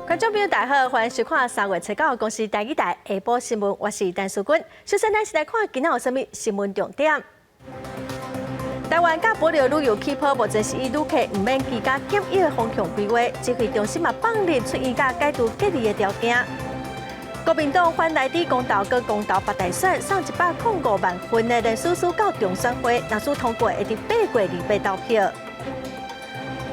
觀眾朋友大家好，歡迎收看3月初九公視台語台下晡新聞，我是陳淑君。首先，咱先來看今仔有啥物新聞重點。台灣佮帛琉旅遊氣泡，目前是以旅客毋免居家檢疫的方向規劃，指揮中心嘛放任出院佮解除隔離的條件。國民黨反萊豬公投閣公投罷大選，送105萬份的聯署書到中選會，若是通過，會佇8月28投票。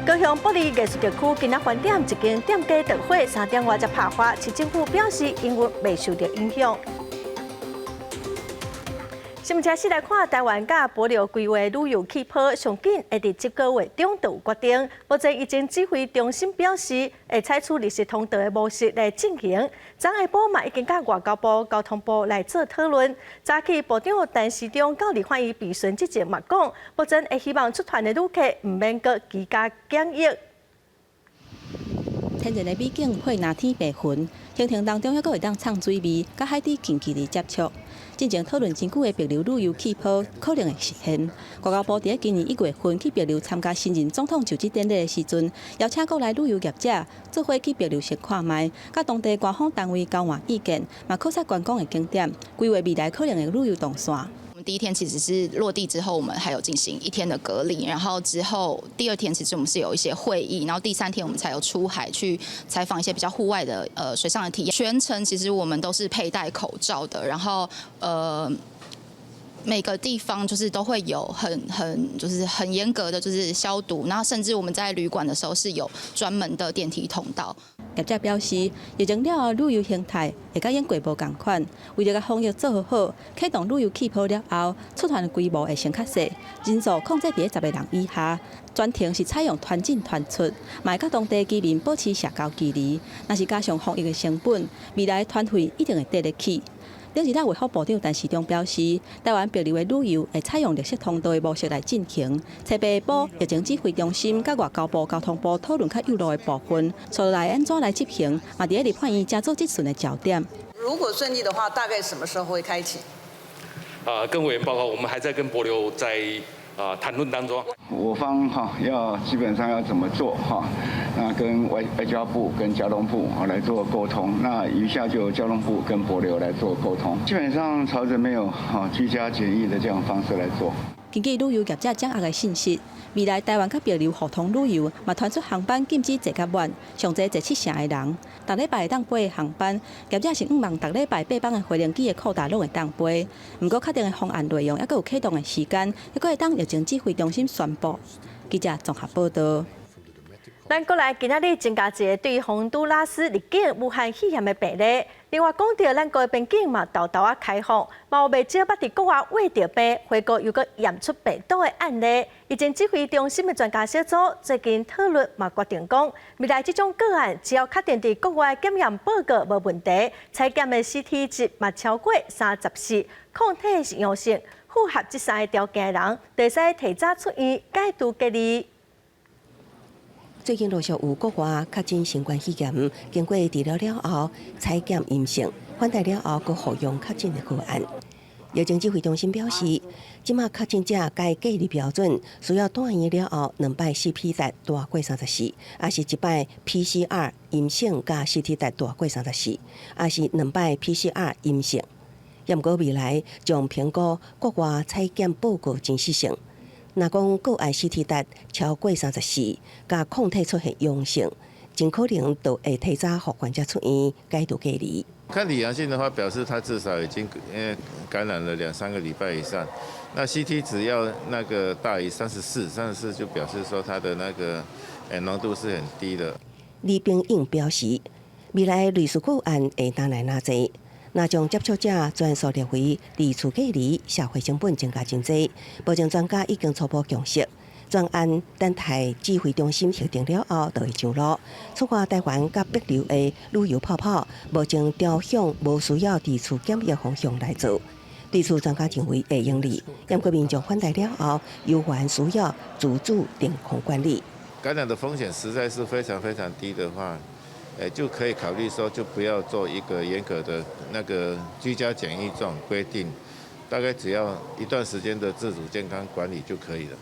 高雄埔里藝術特區今仔翻點一間店家著火，3點外才拍火，市政府表示營運袂受著影響。新聞開始來看台灣佮帛琉規劃旅遊氣泡，上緊會佇這個月中就有決定。目前疫情指揮中心表示，會採取綠色通道的模式來進行。昨下晡嘛已經佮外交部、交通部來做討論。早起部長陳時中到立法院備詢之前嘛講，目前會希望出團的旅客毋免閣居家檢疫。天然的美景配藍天白雲，行程當中猶閣會當藏水味，佮海底近距離接觸。進前討論真久的帛琉旅遊氣泡可能會實現。外交部佇今年1月份去帛琉參加新任總統就職典禮的時陣，邀請國內旅遊業者做伙去帛琉先看覓，佮當地官方單位交換意見，嘛考察觀光的景點，規劃未來可能的旅遊動線。我們第一天其實是落地之後，我們還有進行一天的隔離，然後之後第二天其實我們是有一些會議，然後第三天我們才有出海去採訪一些比較戶外的水上的體驗。全程其實我們都是佩戴口罩的，然後每個地方就是都會有很就是很嚴格的就是消毒，然後甚至我們在旅館的時候是有專門的電梯通道。業者表示，疫情了後旅遊形態會佮演過無仝款，為著共防疫做好，啟動旅遊氣泡了後，出團規模會先較細，人數控制佇咧10個人以下，全程是採用團進團出，嘛會佮當地居民保持社交距離。若是加上防疫的成本，未來團費一定會綴咧起。頂一日衛福部長陳時中表示，台灣帛琉的旅遊會採用綠色通道的模式來進行。初八下晡，疫情指揮中心佮外交部、交通部討論較幼路的部分，接落來按怎來執行，嘛佇咧立法院正做質詢的焦點。如果順利的話，大概什麼時候會開啟？啊，跟委員報告，我們還在跟帛琉在談論當中。我方哈要基本上要怎麼做哈？那跟外交部跟交通部啊來做溝通，那餘下就交通部跟帛琉來做溝通。基本上朝着沒有哈居家檢疫的這種方式來做。根據旅遊業者掌握的信息，未來台灣佮帛琉互通旅遊嘛傳出航班禁止坐較滿，上濟坐七成的人。逐禮拜會當飛的航班，業者是向望逐禮拜八班的飛行機的擴大攏會當飛。毋過確定的方案內容，猶閣有啟動的時間，猶閣會等疫情指揮中心宣布。記者綜合報道。咱國內今仔日增加一个對洪都拉斯入境武漢肺炎的病例。另外講著咱國的邊境嘛，沓沓仔開放，嘛有袂少捌佇國外穢著病，回國又閣驗出病毒的案例。疫情指揮中心的專家小組最近討論嘛，決定講，未來這種個案只要確定佇國外檢驗報告無問題，採檢的 CT 值嘛超過34，抗體是陽性，符合這三個條件的人，就會使提早出院解除隔離。最近陸續有國外確診新冠肺炎，經過治療了後採檢陰性，返台了後閣復陽確診的個案。疫情指揮中心表示，這馬確診者該隔離標準需要住院了後兩擺 CT 值大過34，抑是一擺 PCR 陰性佮 CT 值大過三十四，抑是兩擺 PCR 陰性。毋過未來將評估國外採檢報告真實性。若講個案 CT 值超過三十四，佮抗體出現陽性，真可能就會提早予患者出院解除隔離。抗體陽性的話，表示他至少已經感染了兩三個禮拜以上。那 CT 值要那個大於三十四，三十四就表示說它的那個濃度是很低的。李炳英表示，未來類似個案會愈來愈濟。若將接觸者全數列為佇厝隔離，社會成本增加真濟。目前專家已經初步共識，專案等待指揮中心核定了後，就會上路。出發台灣佮帛琉的旅遊泡泡，目前朝向無需要佇厝檢疫方向來做。對此，專家認為會用利，毋過民眾返台了後，猶原需要自主健康管理。感染的風險實在是非常非常低的話，就可以考慮說，就不要做一個嚴格的那個居家檢疫這種規定，大概只要一段時間的自主健康管理就可以了。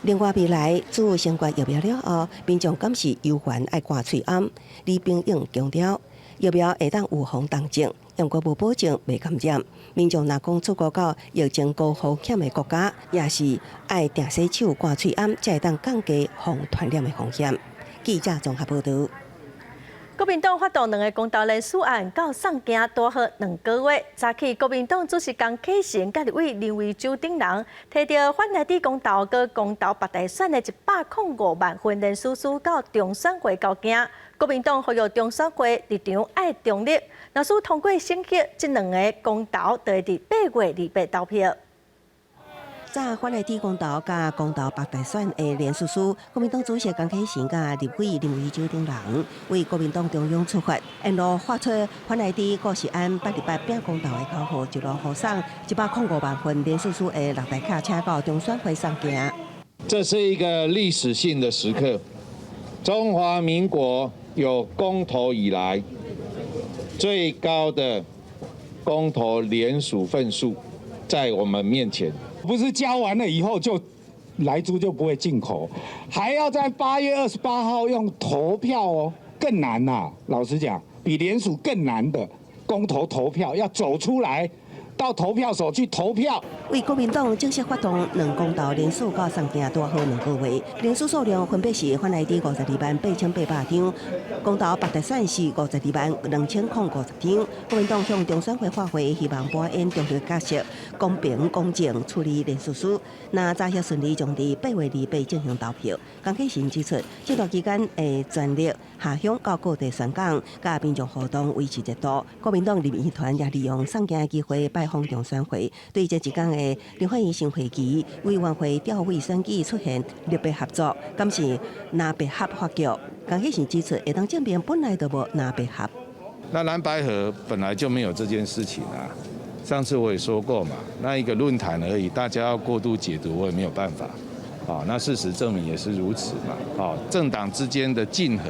另外，未來注新冠疫苗了後，民眾敢是猶原愛掛喙罨。李炳勇強調，疫苗會當預防重症，毋過無保證袂感染。民眾若講出國到疫情高風險的國家，也是愛定洗手、掛喙罨，才會當降低防傳染的風險。記者綜合報導。國民黨發動兩个公投連署案到送件拄好2個月。早起國民黨主席江啟臣佮立委林為洲等人，提著反萊豬公投佮公投北大選的105萬份連署書到中選會交件。國民黨呼籲中選會立場愛中立，若是通過審核，這兩个公投就會佇8月28投票。早反萊豬公投佮公投北大選的連署書，國民黨主席江啟臣佮立委林為洲等人為國民黨中央出發，沿路發出反萊豬告示案828拼公投的口號，一路護送105萬份連署書的六台卡車到中選會送件。這是一個歷史性的時刻，中華民國有公投以來最高的公投聯署份數在我們面前。不是交完了以後就萊豬就不會進口，還要在8月28號用投票哦，更難吶！老實講，比聯署更難的公投投票要走出來，到投票所去投票。為國民黨正式發動兩公投連署到送件拄好2個月，連署數量分別是反萊豬52萬8800張，公投北大選是52萬2050張。國民黨向中選會發話，希望扮演中立角色，公平公正處理連署書。若查核順利，將佇8月28進行投票。江啟臣指出，這段期間會全力下鄉到各地宣講，佮民眾互動維持熱度。國民黨立院團也利用送件的機會拜訪中選會，對這一工的立法院新會期委員會調委選舉出現綠白合作，敢是藍白合發腳。江啟臣指出，會當證明本來就無藍白合。那藍白合本來就沒有這件事情啊。上次我也說過嘛，那一個論壇而已，大家要過度解讀，我也沒有辦法。啊，那事實證明也是如此嘛。啊，政黨之間的競合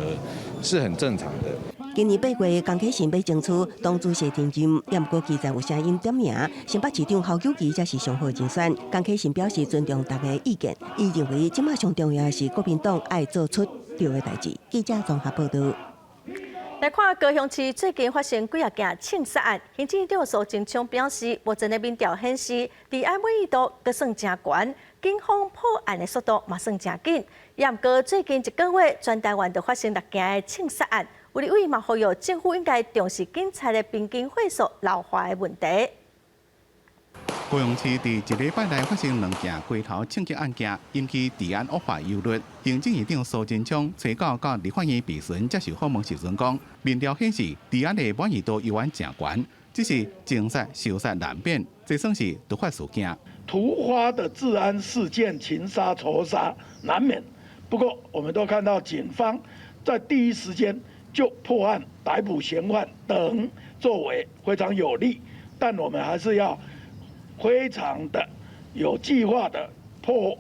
是很正常的。今年8月，江啟臣欲爭取黨主席連任，也毋過記載有聲音點名，新北市長侯友宜才是上好人選。江啟臣表示尊重大家意見，伊認為這馬上重要的是國民黨愛做出對的代誌。記者綜合報導。來看高雄市最近發生幾仔件槍殺案，行政院長蘇貞昌表示，目前的民調顯示，治安滿意度閣算誠懸，警方破案的速度嘛算誠緊。也毋過最近一個月，全台灣就發生六件的槍殺案，有立委嘛呼籲政府應該重視警察的平均歲數老化的問題。高雄市佇一禮拜內發生兩件街頭槍擊案件，引起治安惡化憂慮。行政院長蘇貞昌初九到立法院備詢接受訪問時陣講，民調顯示治安的滿意度猶原誠懸，只是情殺、仇殺難免，這算是突發事件。突發的治安事件，情殺、仇殺難免。不過，我們都看到警方在第一時間就破案、逮捕嫌犯等作為非常有力，但我們還是要非常的有計劃的破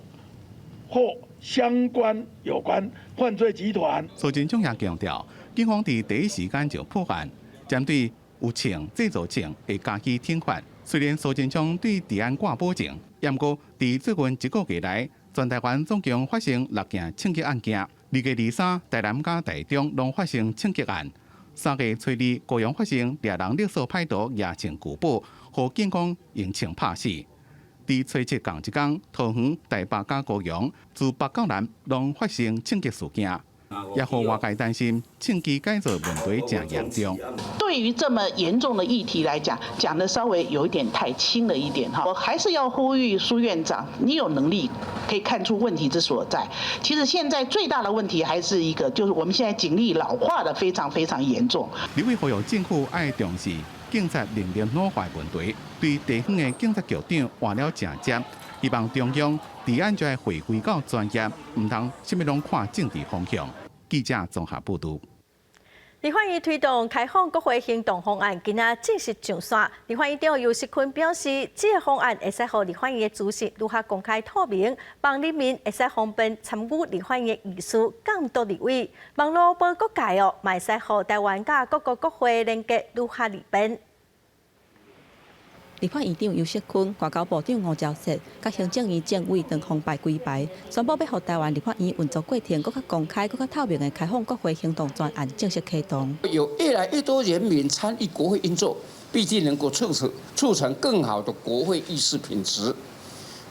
獲相關有關犯罪集團。蘇貞昌也強調，警方佇第一時間就破案，針對有槍製造槍會加以懲罰。雖然蘇貞昌對治安掛保證，毋過佇最近一個月來，全台灣總共發生六件槍擊案件，2月23，台南佮台中攏發生槍擊案。3月初二，高雄發生掠人勒索歹徒攑槍拒捕，予警方用槍拍死。佇初七仝一工，桃園、台北佮高雄，自北到南攏發生槍擊事件，也予外界擔心槍支改造問題誠嚴重。對於這麼嚴重的議題來講，講得稍微有一點太輕了一點哈。我還是要呼籲蘇院長，你有能力可以看出問題之所在。其實現在最大的問題還是一個，就是我們現在警力老化的非常非常嚴重。立委呼籲政府愛重視警察能力老化問題，對地方的警察局長換了誠濟，希望中央治安就愛回歸到專業，毋通啥物攏看政治方向。記者綜合報導。立法院推動開放國會行動方案，今仔正式上線。立法院長游錫堃表示，這个方案會使予立法院的資訊愈較公開透明，幫人民會使方便參與立法院的議事、監督立委。網路無國界哦，嘛會使予台灣佮各國國會連結愈較利便。立法院長游錫堃、外交部長吳釗燮、佮行政院政委陳鴻敗規排，宣布欲予臺灣立法院運作過程閣較公開、閣較透明的開放國會行動專案正式啟動。有越來越多人民參與國會運作，必定能夠促成更好的國會議事品質。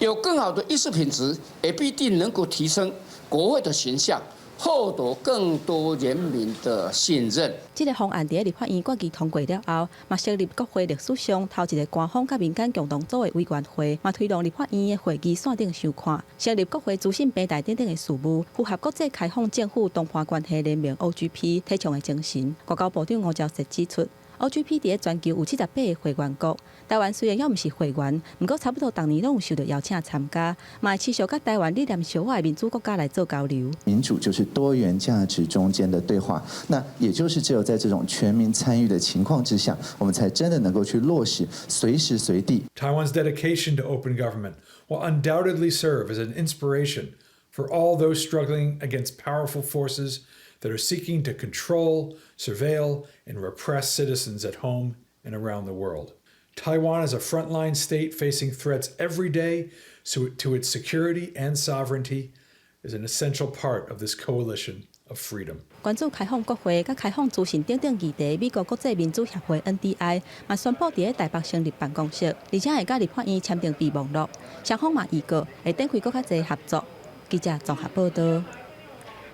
有更好的議事品質，也必定能夠提升國會的形象，獲得更多人民的信任。這个方案佇立法院決議通過了後，嘛成立國會歷史上頭一个官方佮民間共同組的委員會，嘛推動立法院的會議線頂收看，成立國會資訊平台等等的事務，符合國際開放政府東伴關係聯盟 OGP 提倡的精神。外交部長吳釗燮指出，OGP 佇全球有78个會員國，臺灣雖然猶毋是會員，毋過差不多逐年攏有受著邀請參加，嘛會持續佮臺灣理念相合的民主國家來做交流。民主就是多元價值中間的對話，那也就是只有在這種全民參與的情況之下，我們才真的能夠去落實隨時隨地。 Taiwan's dedication to open government will undoubtedly serve as an inspiration for all those struggling against powerful forces that are seeking to control, surveil, and repress citizens at home and around the world. Taiwan is a frontline state facing threats every day so to its security and sovereignty is an essential part of this coalition of freedom. 關注開放國會佮開放資訊等等議題，美國國際民主協會 NDI 嘛宣布佇咧台北成立辦公室，而且會佮立法院簽訂備忘錄，雙方嘛預告會展開閣較濟合作。記者綜合報道。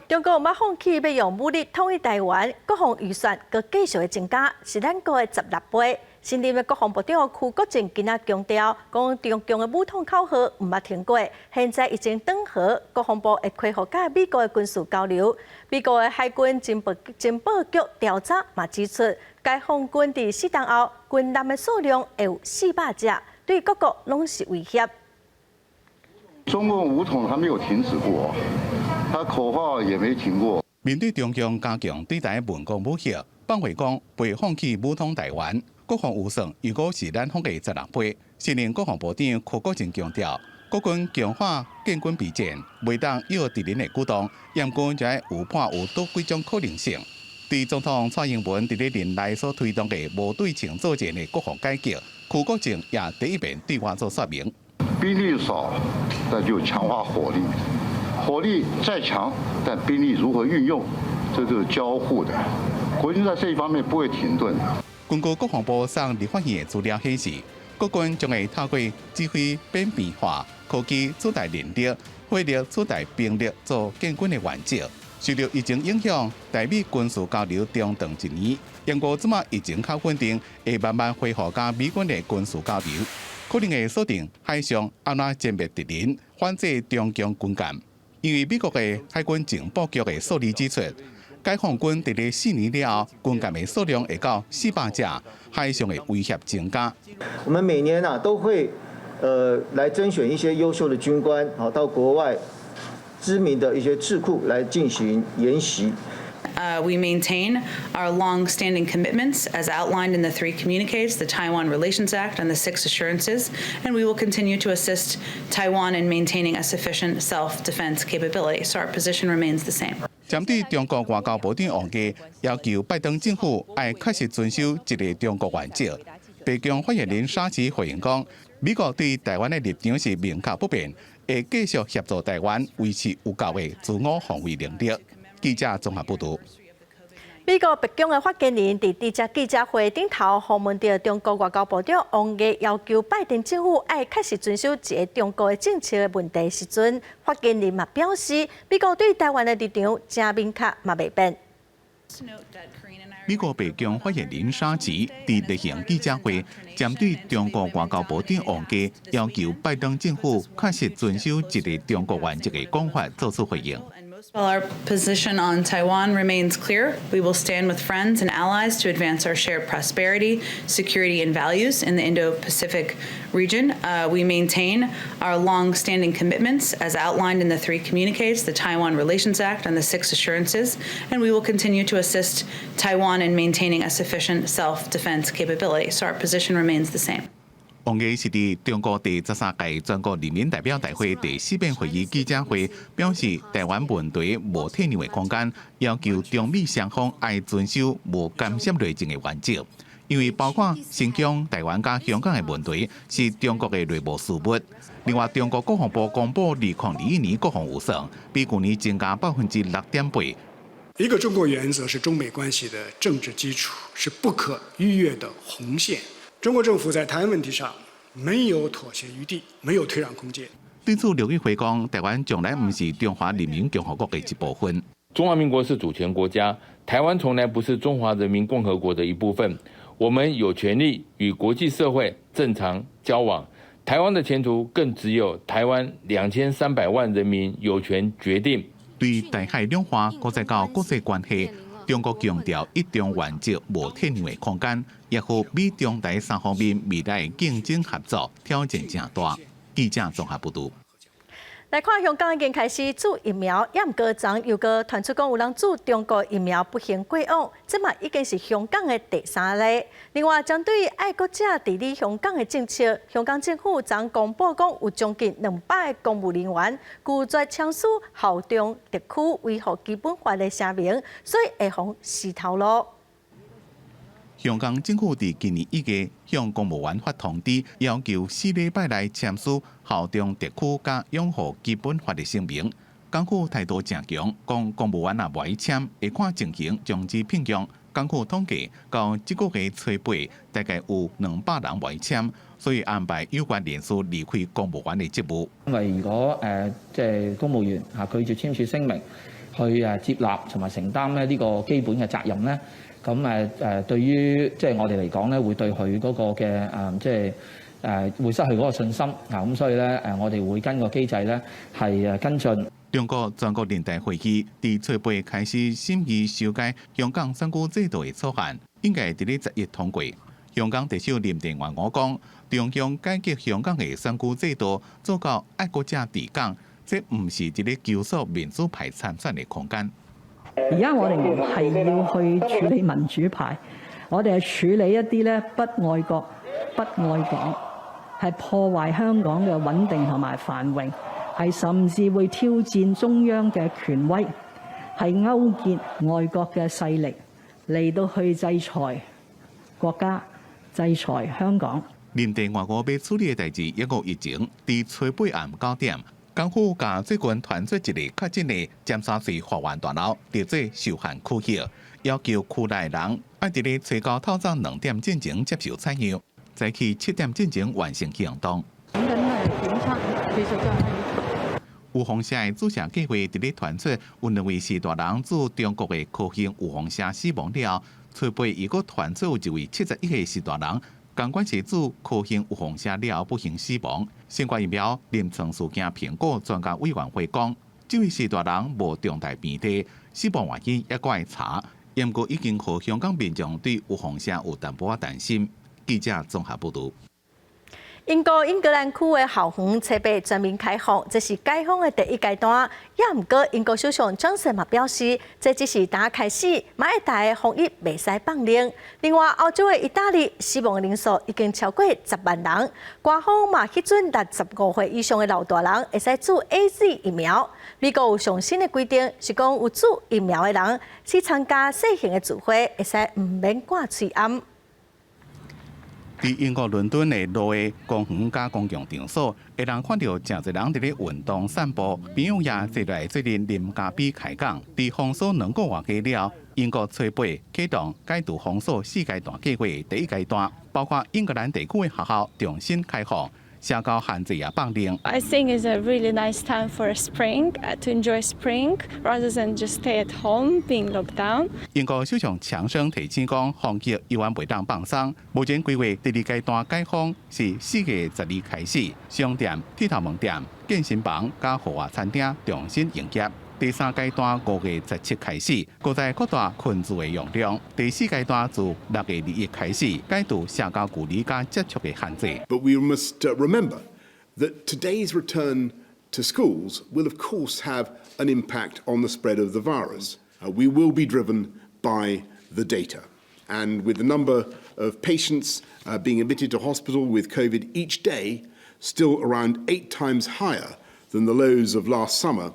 中國毋捌放棄欲用武力統一臺灣，國防預算閣繼續的增加，是咱國的16倍。新任的國防部長邱國正今仔強調，講中共的武統口號毋捌停過，現在已經轉好，國防部會恢復佮美國的軍事交流。美國的海軍情報局調查嘛指出，解放軍佇四冬後軍艦的數量會有400隻，對各國攏是威脅。中共武統他沒有停止過，他口號也沒停過。面對中共加強對台文攻武嚇，放話講袂放棄武統臺灣。國防預算如果是咱國的16倍。新任國防部長邱國正強調，國軍強化建軍備戰，袂當依敵人的舉動，毋過就愛預判有佗幾種可能性。對總統蔡英文佇咧任內所推動的無對稱作戰的國防改革，邱國正也第一遍對外做說明。兵力少，但就強化火力；火力再強，但兵力如何運用，這就是交互的。國軍在這一方面不會停頓。根據國防部送立法院的資料顯示，國軍將會透過指揮扁平化、科技取代人力、火力取代兵力做建軍的原則。受著疫情影響，台美軍事交流中斷一年，毋過這馬疫情較穩定，會慢慢恢復佮美軍的軍事交流，可能會鎖定海上按怎殲滅敵人，反制中共軍艦。因為美國的海軍情報局的數字指出，解放軍佇咧4年了後，軍艦的數量會到400隻，海上的威脅增加。我們每年啊都會，來甄選一些優秀的軍官，啊到國外知名的一些智庫來進行研習。 We maintain our long-standing commitments as outlined in the three communiques, the Taiwan Relations Act and the Six Assurances, and we will continue to assist Taiwan in maintaining a sufficient self-defense capability. So our position remains the same. 針對中國外交部長王毅要求拜登政府愛確實遵守一個中國原則，白宮發言人沙奇回應講，美國對臺灣的立場是明確不變，會繼續協助臺灣維持有效的自我防衛能力。記者綜合報導。美國白宮的發言人佇記者會頂頭，訪問著中國外交部長王毅要求拜登政府愛確實遵守一個中國的政策的問題時陣，發言人嘛表示，美國對臺灣的立場誠明確嘛袂變。美國白宮發言人沙奇佇例行記者會，針對中國外交部長王毅要求拜登政府確實遵守一個中國原則的講法做出回應。 Well, our position on Taiwan remains clear. We will stand with friends and allies to advance our shared prosperity, security, and values in the Indo-Pacific region. We maintain our long-standing commitments as outlined in the three communiques, the Taiwan Relations Act and the Six Assurances, and we will continue to assist Taiwan in maintaining a sufficient self-defense capability. So our position remains the same. 王毅是佇中國第13屆全國人民代表大會第四遍會議記者會表示，臺灣問題無退讓的空間，要求中美雙方愛遵守無干涉內政的原則。因為包括新疆、台灣佮香港的問題是中國的內部事務。另外，中國國防部公布2021年國防預算，比舊年增加6.8%。一個中國原則是中美關係的政治基礎，是不可逾越的紅線。中國政府在台灣問題上沒有妥協餘地，沒有退讓空間。對此，陸委會講，台灣從來毋是中華人民共和國的一部分。中華民國是主權國家，台灣從來不是中華人民共和國的一部分。我們有權利與國際社會正常交往。台灣的前途更只有台灣2300萬人民有權決定。對台海兩岸，閣再到國際關係，中國強調一中原則無退讓的空間，也予美中台三方面未來競爭合作挑戰誠大。記者綜合報導。來看香港已經開始注疫苗，也毋過昨又閣傳出講有人注中國疫苗不幸過往，這嘛已經是香港的第三例。另外，針對愛國者治理香港的政策，香港政府昨公布講有將近200個公務人員拒絕簽署效忠特區、維護基本法的聲明，所以會予辭頭路。香港政府佇今年1月向公務員發通知，要求4禮拜內簽署效忠特區佮擁護基本法的聲明。港府態度誠強，講公務員若無愛簽，會看情形終止聘用。港府統計到這個月初八，大概有200人無愛簽，所以安排有關人士離開公務員的職務。因為如果即係公務員嚇拒絕簽署聲明，去接納同埋承擔咧呢個基本嘅責任咧，咁對於即係我哋嚟講咧，會對佢嗰個嘅即係會失去嗰個信心啊！咁所以咧我哋會跟個機制咧係跟進。中國全國人大會議佇初八開始審議修改香港選舉制度的草案，應該佇咧11通過。香港特首林鄭月娥講，中央改革香港的選舉制度，做到愛國者治港，這毋是佇咧求索民主派參選的空間。而家我哋唔係要去處理民主派，我哋係處理一啲咧不愛國、不愛港，係破壞香港嘅穩定同埋繁榮，係甚至會挑戰中央嘅權威，係勾結外國嘅勢力嚟到去制裁國家、制裁香港。林鄭月娥欲處理的代誌，抑閣疫情，佇初八暗9點，港府共最近傳出一例確診的尖沙咀華苑大樓列做受限區域，要求區內人愛佇咧初九透早2點進前接受採樣，早起7點進前完成行動。等緊係檢測，其實就係預防射的注射計劃佇咧傳出，有兩位序大人注中國的科興預防射死亡了，初八又閣傳出有一位71歲序大人，仝款是注科興預防射了後不幸死亡。新冠疫苗臨床事件評估專家委員會講，這位序大人無重大病體，死亡原因猶閣愛查。毋過已經予香港民眾對預防射有淡薄仔擔心。記者綜合報導。英國英格蘭區的校園初八全面開放，這是解封的第一階段。也毋過，英國首相強生嘛表示，這只是剛開始，嘛會大防疫袂使放冗。另外，歐洲的意大利死亡人數已經超過10萬人，官方嘛批准65歲以上的老大人會使注 AZ 疫苗。美國有上新的規定，是講有注疫苗的人去參加細型的聚會，會使毋免掛喙罨。佇英國倫敦的路的公園佮公共場所，會當看著誠濟人佇咧運動散步，朋友也坐來做陣啉咖啡開講。佇封鎖2個外了，英國初八啟動解除封鎖四階段計劃第一階段，包括英格蘭地區的學校重新開放。社交限制也放冗。 I think it's a really nice time for spring to enjoy spring rather than just stay at home being locked down. 英國首相強生提醒講，防疫猶原袂當放鬆。目前規劃第二階段解封是4月12開始，商店、鐵頭毛店、健身房佮戶外餐廳重新營業。第三階段5月17開始，閣再擴大群聚的容量。第四階段自6月21開始，解除社交距離佮接觸的限制。 But we must remember that today's return to schools will of course have an impact on the spread of the virus. We will be driven by the data. And with the number of patients being admitted to hospital with COVID each day still around eight times higher than the lows of last summer,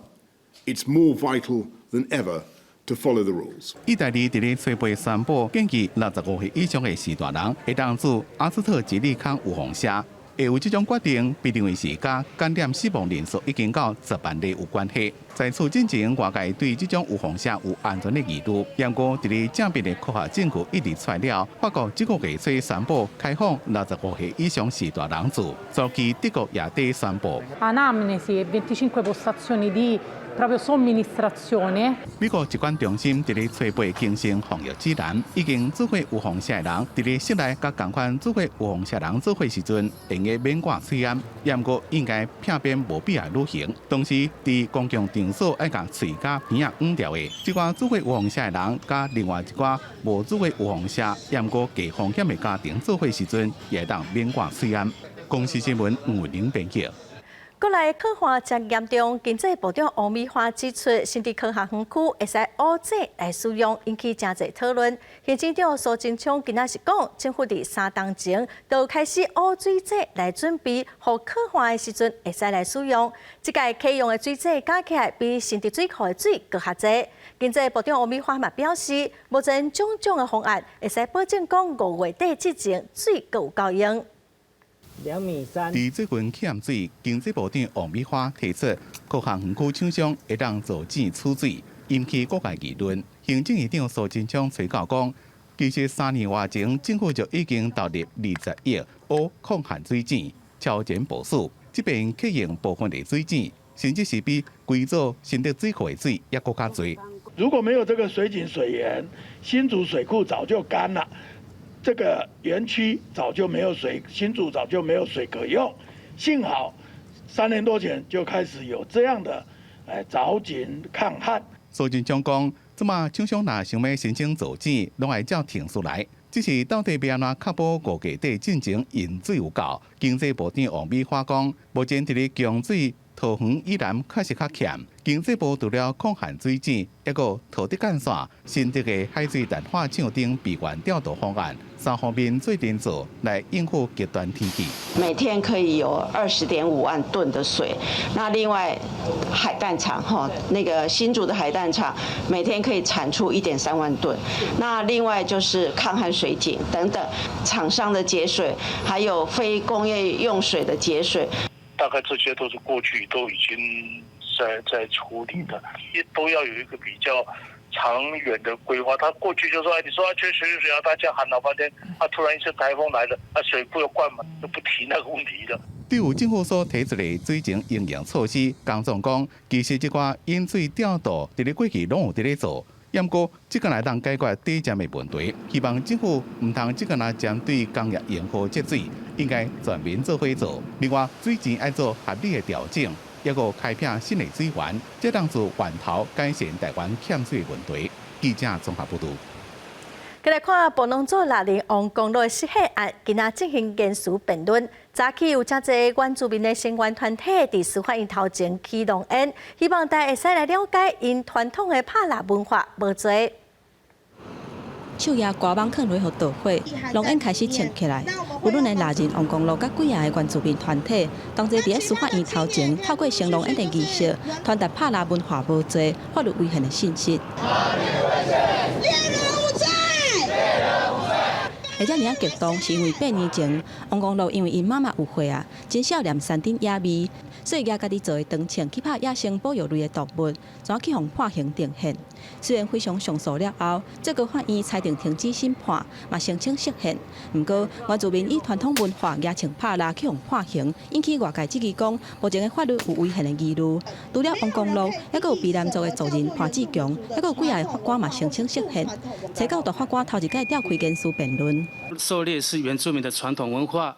it's more vital than ever to follow the rules. 意大利佇咧初八宣布，建議65歲以上的序大人會當注阿斯特捷利康預防射。會有這種決定，被認為是佮感染死亡人數已經到10萬例有關係。在此之前，外界對這種預防射有安全的疑慮。不過，佇咧正面的科學證據一直出來了，法國這個月初宣布開放65歲以上序大人注，早期德國也佇宣布。 Anamnesi e 25 postazioni di proprio somministrazione。美國疾管中心佇咧初八更新防疫指南，已經注過預防射的人，佇咧室內佮仝款注過預防射人做伙時陣，會用免掛喙罨，毋過應該避免無必要旅行。同時，佇公共場所愛共喙佮鼻仔掩牢的，這寡注過預防射的人，佮另外一寡無注過預防射，毋過低風險的家庭做伙時陣，也會當免掛喙罨。公視新聞吳慧玲編輯。國內洘旱誠嚴重，經濟部長王美花指出，新竹科學園區會使挖井來使用，引起誠濟討論。行政長蘇貞昌今仔是講，政府佇3冬前就開始挖水井來準備，予洘旱的時陣會使來使用。這屆啟用的水井加起來比新竹水庫的水閣較濟。經濟部長王美花嘛表示，目前種種的方案會使保證講5月底之前水閣有夠用。 2米3。佇最近欠水，經濟部長王美花提出，科學園區廠商會當造井取水，引起各界議論。行政院長蘇貞昌催告講，其實3年外前，政府就已經投入20億挖抗旱水井，超前部署。這邊啟用部分的水井，甚至是比規座新竹水庫的水猶閣較濟。如果沒有這個水井水源，新竹水庫早就乾了。這個園區早就沒有水，新竹早就沒有水可用。幸好3年多前就開始有這樣的鑿井抗旱。蘇貞昌講，這馬廠商若想欲申請造井，攏愛照程序來。只是到底欲按怎確保5月底進前用水有夠？經濟部長王美花講，目前佇咧供水桃園以南確實較欠。經濟部除了抗旱水井，抑閣桃竹幹線、新竹的海水淡化廠等備援調度方案，三方面做陣做來應付極端天氣。每天可以有20.5萬噸的水。那另外海淡廠哈，那個新竹的海淡廠每天可以產出1.3萬噸。那另外就是抗旱水井等等，廠商的節水，還有非工業用水的節水。大概這些都是過去都已經在處理的，也都要有一個比較長遠的規劃。他過去就說，哎，你說啊缺水水啊，大家喊老半天，啊，突然一次颱風來了，啊，水庫又灌滿，就不提那個問題了。對於政府所提出的水情應用措施，江總講，其實這寡引水調度，佇咧過去攏有佇咧做。毋過，這個來當解決短暫的問題，希望政府毋通這個若針對工業用戶節水，應該全民做伙做。另外，水錢愛做合理的調整，抑閣開闢新的水源，才當自源頭改善台灣欠水問題。記者綜合報導。繼來看布農族獵人王光祿的失血案，今仔進行言詞辯論。早起有誠濟原住民的聲援團體佇司法院頭前起濃煙，希望大家會使來了解𪜶傳統的拍獵文化無濟。手舉歌網囥落予著火，濃煙開始衝起來。有阮的獵人王光祿佮幾仔个原住民團體，同齊佇咧司法院頭前，透過升濃煙的儀式，傳達拍獵文化無濟、法律違憲的信息。獵人無罪！會遮爾仔激動，是因為8年前，王光祿因為𪜶媽媽有血啊，真少念山頂野味，所以舉家己做的長槍去拍野生保育類的動物，怎去予判刑定讞。雖然非常上訴了後，最高法院裁定停止審判，嘛聲稱釋憲。毋過原住民以傳統文化舉槍拍獵去予判刑，引起外界質疑講，目前的法律有違憲的疑慮。除了王光祿，猶閣有卑南族的族人潘志強，猶閣有幾个法官嘛聲稱釋憲。初九大法官頭一擺召開言詞辯論。狩獵是原住民的傳統文化，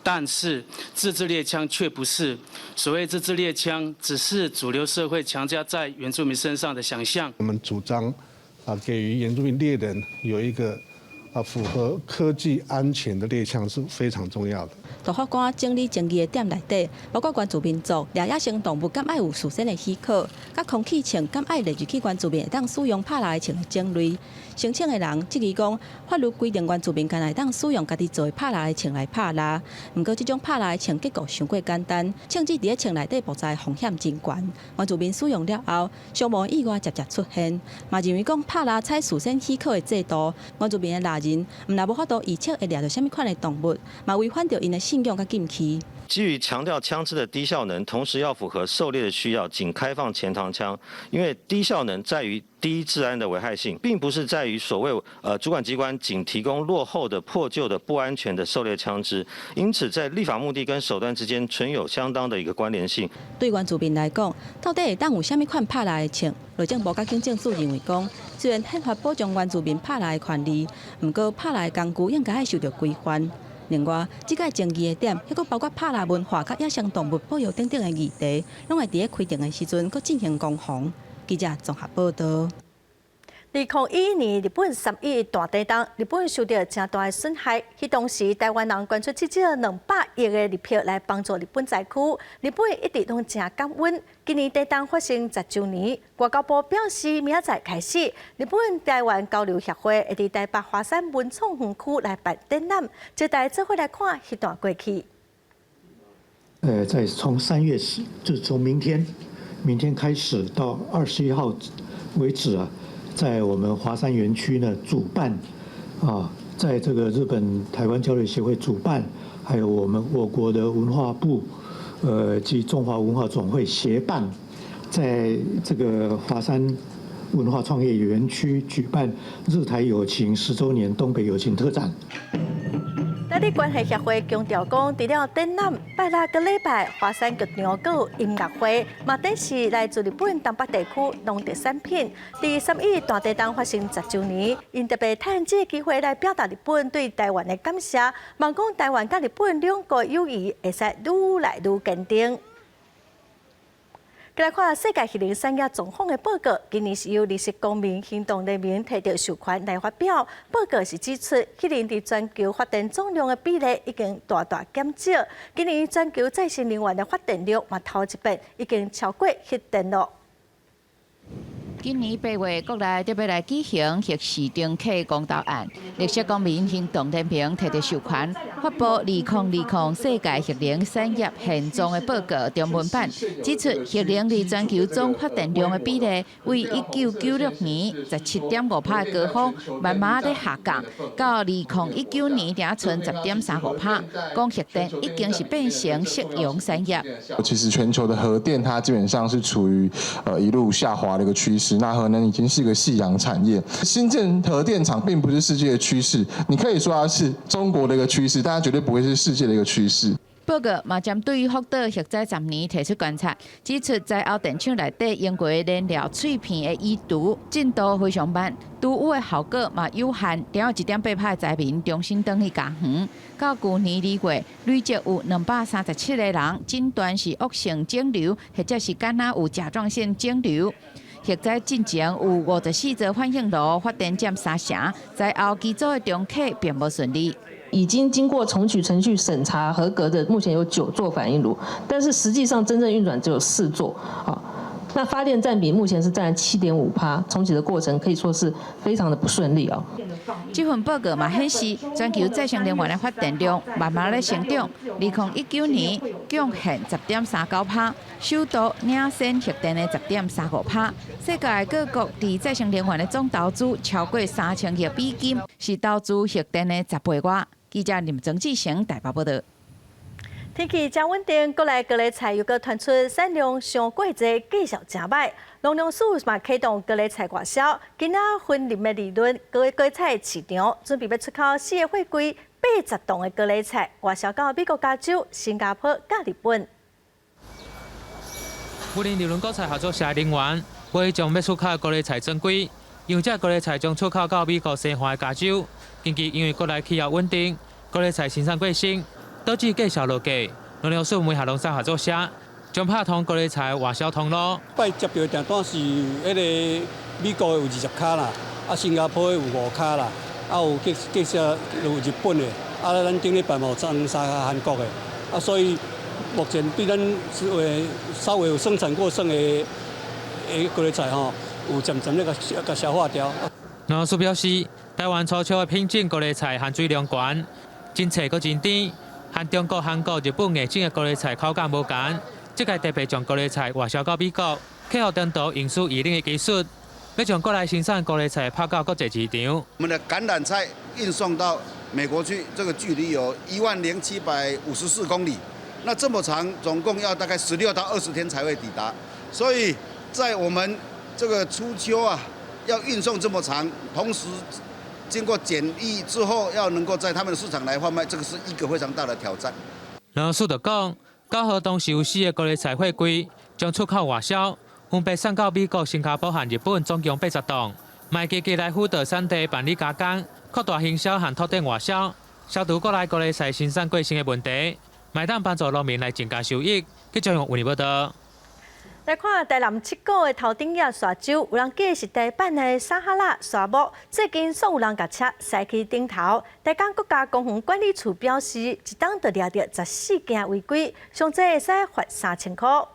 但是自製獵槍卻不是。所謂自製獵槍，只是主流社會強加在原住民身上的想象。我們主張啊，給予原住民獵人有一個啊，符合科技安全的獵槍是非常重要的。大法官整理爭議的點內底，包括原住民族獵野生動物敢愛有事先的許可，佮空氣槍敢愛列入去原住民會當使用拍獵的槍的種類。申請的人質疑講，法律規定原住民干焦會當使用家己做的拍獵的槍來拍獵，毋過這種拍獵的槍結構傷過簡單，槍支佇咧槍內底布置風險真懸。原住民使用了後，傷亡意外捷捷出現，嘛認為講拍獵採事先許可的制度，原住民的獵人毋但無法度預測會獵著啥物款的動物，嘛違反著𪜶的信仰佮禁忌。基於強調槍支的低效能，同時要符合狩獵的需要，僅開放前膛槍。因為低效能在於低治安的危害性，並不是在於所謂主管機關僅提供落後的、破舊的、不安全的狩獵槍支。因此，在立法目的跟手段之間存有相當的一個關聯性。對原住民來講，到底會當有啥物款拍獵的槍？內政部佮警政署認為講，雖然憲法保障原住民拍獵的權利，毋過拍獵的工具應該愛受著規範。另外，這個爭議的點，抑閣包括拍獵文化佮野生動物保育等等的議題，攏會佇咧開庭的時陣閣進行攻防。記者綜合報導。2011年日本3.11大地震，日本受著誠大的損害。彼當時台灣人捐出至少200億的日幣來幫助日本災區，日本一直攏誠感恩。今年地震發生10週年，外交部表示，明仔載開始，日本台灣交流協會會佇台北華山文創園區來辦展覽，招待做伙來看彼段過去。在從3月10，就從明天開始到21號為止啊。在我們華山園區呢主辦，啊，在這個日本台灣交流協會主辦，還有我們我國的文化部，及中華文化總會協辦，在這個華山文化創業園區舉辦日台友情10週年東北友情特展。台日關係協會強調講，除了展覽，拜六佮禮拜華山劇場閣有音樂會，嘛展示來自日本東北地區農特產品。佇3.11大地震發生10週年，𪜶特別趁這個機會來表達日本對台灣的感謝，望講台灣佮日本兩國友誼會使愈來愈堅定。來看世界核能產業狀況的報告，今年是由綠色公民行動聯盟提著授權來發表。報告是指出，核能佇全球發電總量的比例已經大大減少。今年全球再生能源的發電量嘛頭一遍已經超過核電囉。今年8月，國內特別來舉行核四重啟公投案，綠色公民行動聯盟提著授權，發布2020世界核能產業現狀的報告中文版，指出核能佇全球總發電量的比例，為1996年17.5%的高峰，慢慢咧下降，到2019年才賰10.35%。講核電已經是變成夕陽產業。其實全球的核電，它基本上是處於一路下滑的一個趨勢。那核能已經是一個夕陽產業，新建核電廠並不是世界的趨勢，你可以說它是中國的一個趨勢，但它絕對不會是世界的一個趨勢。報告嘛針對福島核災10年提出觀察，指出災後電廠內底英國燃料碎片的移除進度非常慢，除污的效果嘛有限，有1.8%的災民重新轉去家園。到舊年2月，累計有237個人診斷是惡性腫瘤，或者是敢若有甲狀腺腫瘤。核災進前有54座反應爐發電佔三成，災後機組的重啟並無順利。已經經過重啟程序審查合格的，目前有9座反應爐，但是實際上真正運轉只有4座。啊，那發電佔比目前是佔7.5%，重啟的過程可以說是非常的不順利啊。這份報告嘛顯示，全球再生能源的發電量慢慢咧成長。2019年貢獻10.39%，首度領先核電的10.35%。世界各國佇再生能源的總投資超過3000億美金，是投資核電的10倍外。記者林曾志成台北報導。天氣誠穩定，國內高麗菜又閣傳出產量傷過濟，價數誠䆀。農糧署嘛啟動高麗菜外銷，今仔雲林的利潤高高菜市場準備欲出口四个貨櫃80噸的高麗菜，外銷到美國加州、新加坡、佮日本。雲林利潤果菜合作社人員，會將欲出口的高麗菜裝櫃，因為這高麗菜將出口到美國西岸的加州。近期因為國內氣候穩定，高麗菜生產過剩，導致價數落價。農糧署媒合農產合作社，將拍通高麗菜外銷通路。拜接著的訂單是彼个美國的有20卡啦，啊新加坡的有5卡啦，啊有寄寄些有日本的，啊咱頂禮拜嘛有送三個韓國的，啊所以目前對咱是會稍微有生產過剩的高麗菜吼，有漸漸咧共消化掉。農師表示，台灣初秋的品種高麗菜含水量懸，真脆閣真甜，和中國、韓國、日本引進的高麗菜口感無仝。這屆特別將高麗菜外銷到美國，客戶中途用輸以領的技術，欲將國內生產高麗菜拋到國際市場。我們的橄欖菜運送到美國去，這個距離有10,754公里，那這麼長，總共要大概16到20天才會抵達。所以在我們這個初秋啊，要運送這麼長，同時經過檢疫之後，要能夠在他們的市場來販賣，這個是一個非常大的挑戰。農師就講，九號當時有四个高麗菜貨櫃將出口外銷，分別送到美國、新加坡和日本，總共80棟。嘛積極來輔導產地辦理加工、擴大行銷和拓展外銷，消除國內高麗菜生產過剩的問題，嘛會當幫助農民來增加收益。記者用溫報道。來看台南七股的頭頂仔沙洲，有人記是台版的撒哈拉沙漠。最近煞有人共車駛去頂頭。台江國家公園管理處表示，一冬就掠著14件違規，上濟會使罰3000箍。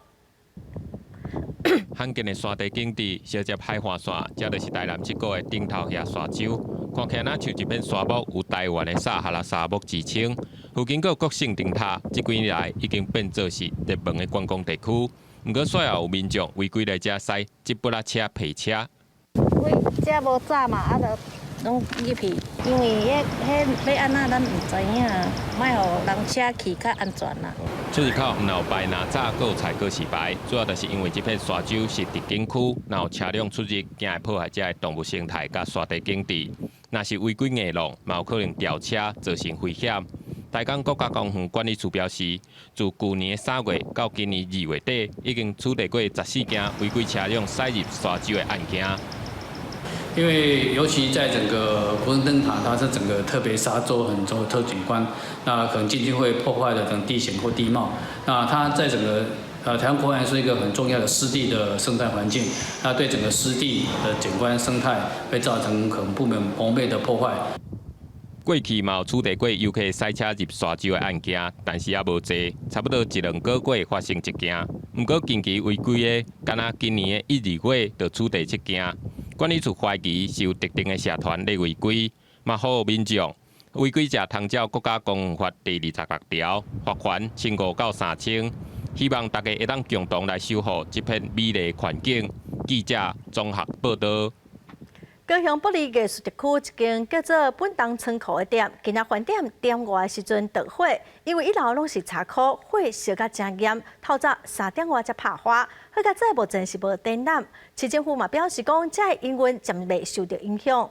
罕見的山地景致，相接海岸線，這就是台南七股的頂頭遐沙洲。看起來若像一片沙漠，有台灣的撒哈拉沙漠之稱。附近閣有國姓燈塔，這幾年來已經變做是熱門的觀光地區。毋過，煞也有民眾違規來遮駛吉普車、皮車。阮遮無閘嘛，啊，就攏入去，因為彼彼欲按怎，咱毋知影，莫予人車去較安全啦。出入口毋但有牌若閘，閣有採告示牌，主要就是因為這片沙洲是佇景區，若有車輛出入，驚會破壞遮的動物生態佮沙地景致。若是違規硬弄，嘛有可能掉車，造成危險。台江國家公園管理處表示，自舊年3月到今年2月底，已經處理過14件違規車輛駛入沙洲的案件。因為尤其在整個國姓燈塔，它是整個特別沙洲很重要的特景觀，那可能進去會破壞了等地形或地貌。那它在整個台灣國園是一個很重要的濕地的生態環境，那對整個濕地的景觀生態會造成可能不免完備的破壞。過去嘛有處理過遊客駛車入沙洲的案件，但是也無濟，差不多一兩個月發生一件。毋過近期違規的，敢若今年的一、二月就處理七件。管理處懷疑是有特定的社團咧違規，嘛呼籲民眾違規者通照國家公園法第26條罰鍰1500到3000。希望大家會當共同來守護這片美麗環境。記者綜合報道。高雄埔里藝術特區一間叫做本東倉庫的店，今仔飯店點外的時陣著火，因為一樓攏是柴箍，火燒甲誠嚴，透早3點外才拍花。好佳哉目前是無展覽，市政府嘛表示講，遮的營運暫未受著影響。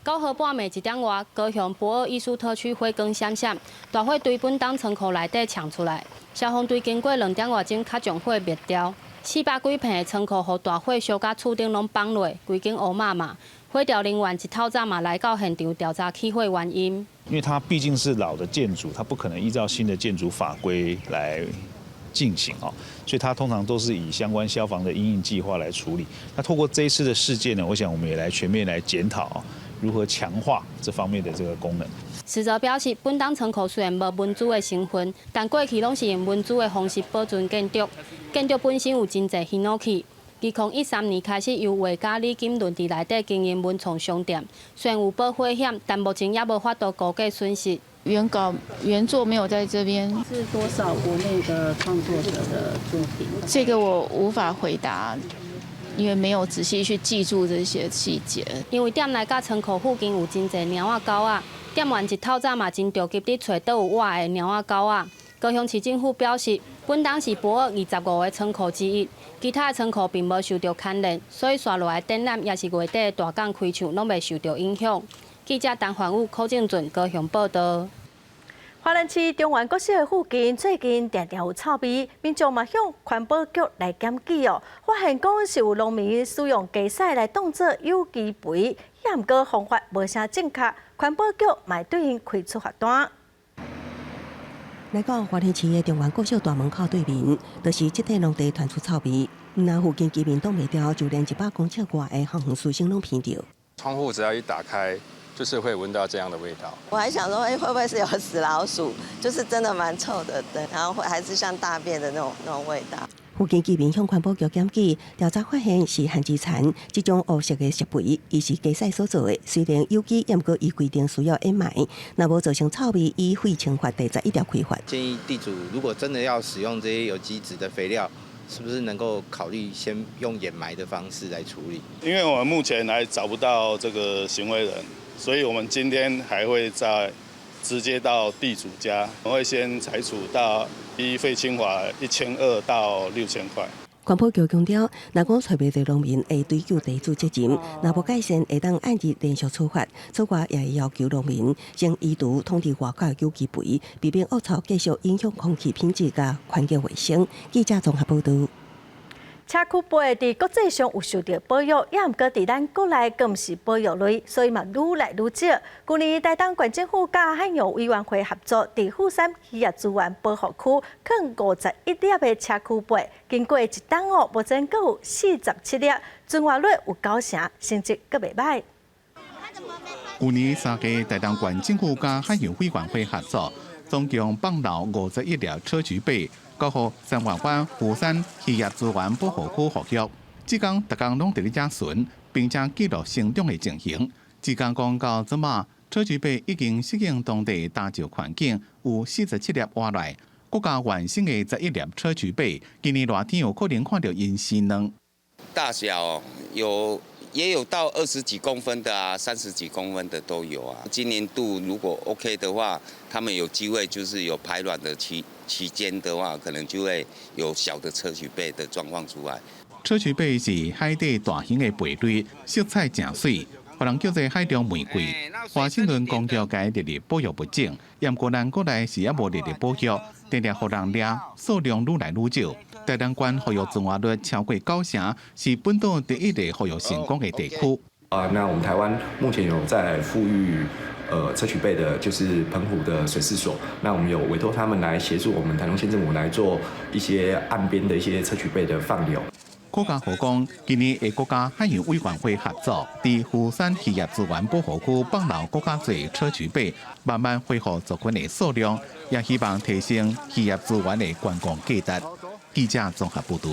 9號半暝1點外，高雄駁二藝術特區火光閃閃，大火對本東倉庫內底衝出來，消防隊經過2點外鐘，才將火滅掉。400幾坪的倉庫，予大火燒甲厝頂攏崩落，規間烏麻麻。火調人員一透早嘛來到現場調查起火原因。因為它畢竟是老的建築，它不可能依照新的建築法規來進行哦，所以它通常都是以相關消防的因應計劃來處理。那透過這一次的事件呢，我想我們也來全面來檢討如何強化這方面的這個功能。實則表示，本東倉庫雖然無文資的成分，但過去攏是用文資的方式保存建築。建築本身有真濟ヒノキ。2013年開始由畫家李金倫佇內底經營文創商店，雖然有保火險，但目前猶無法度估計損失。原稿原作沒有在這邊。是多少國內的創作者的作品？這個我無法回答，因為沒有仔細去記住這些細節。因為店內佮倉庫附近有真濟貓仔狗仔，店員一透早嘛真著急佇揣佗有活的貓仔狗仔。高雄市政府表示，本東是駁二25个倉庫之一，其他的倉庫並無受著牽連，所以紲落來展覽抑是月底的大港開唱攏袂受著影響。記者陳凡武、柯正俊高雄報道。花蓮市中原國小的附近最近定定有臭味，民眾嘛向環保局來檢舉哦，發現講是有農民使用家屎來當做有機肥，也毋過方法無啥正確，環保局嘛對𪜶開處罰單。來到花蓮市的中原國小大門口對面，就是這塊農地傳出臭味，毋但附近居民擋袂牢，就連100公尺外的桃園師生攏聞著。窗戶只要一打開，就是會聞到這樣的味道。我還想說，哎，會不會是有死老鼠？就是真的蠻臭的，對，然後還是像大便的那種味道。附近居民向環保局檢舉，調查發現是旱季殘這種烏色的設備，伊是機械所做的。雖然有機，毋過依規定需要掩埋，若無造成臭味，依廢清法第11條開罰。建議地主如果真的要使用這些有機質的肥料，是不是能夠考慮先用掩埋的方式來處理？因為我們目前還找不到這個行為人，所以我們今天還會再直接到地主家，我會先裁處到依廢清法1200到6000塊。環保局強調，若講揣袂著農民會追究地主責任，若無改善，會當按日連續處罰。此外，也會要求農民先移除通佇外口有機肥，避免惡臭繼續影響空氣品質佮環境衛生。記者綜合報道。硨磲貝佇國際上有受著保育，也毋過佇咱國內閣毋是保育類，所以嘛愈來愈少。舊年台東縣政府佮海洋委員會合作，佇富山漁業資源保護區囥51粒的硨磲貝，經過一冬哦，目前閣有47粒，存活率有九成，成績閣袂䆀。舊年3月，台東縣政府佮海洋委員會合作，總共放流51粒硨磲貝。交予三灣灣富山漁業資源保護區復育，這工逐工攏佇咧遮巡，並且記錄成長的情形。志工講到這馬，硨磲貝已經適應當地礁石環境，有47粒活來，閣加原生的11粒硨磲貝，今年熱天有可能看著𪜶生卵。大小有也有到20幾公分的啊，30幾公分的都有啊。今年度如果 OK 的話，他們有機會就是有排卵的期間的話，可能就會有小的硨磲貝的狀況出來。硨磲貝是海底大型的貝類，色彩誠媠，予人叫做海中玫瑰。華盛頓公約共列入保育物種，毋過咱國內是猶無列入保育，定定予人掠，數量愈來愈少。台東縣復育存活率超過九成，是本島第一個復育成功的地區。啊，那我們台灣目前有在復育硨磲貝的，就是澎湖的水試所。那我們有委託他們來協助我們台東縣政府來做一些岸邊的一些硨磲貝的放流。柯家河講，今年會閣佮海洋委員會合作，佇富山漁業資源保護區放流閣較濟硨磲貝，慢慢恢復族群的數量，也希望提升漁業資源的觀光價值。記者綜合報導。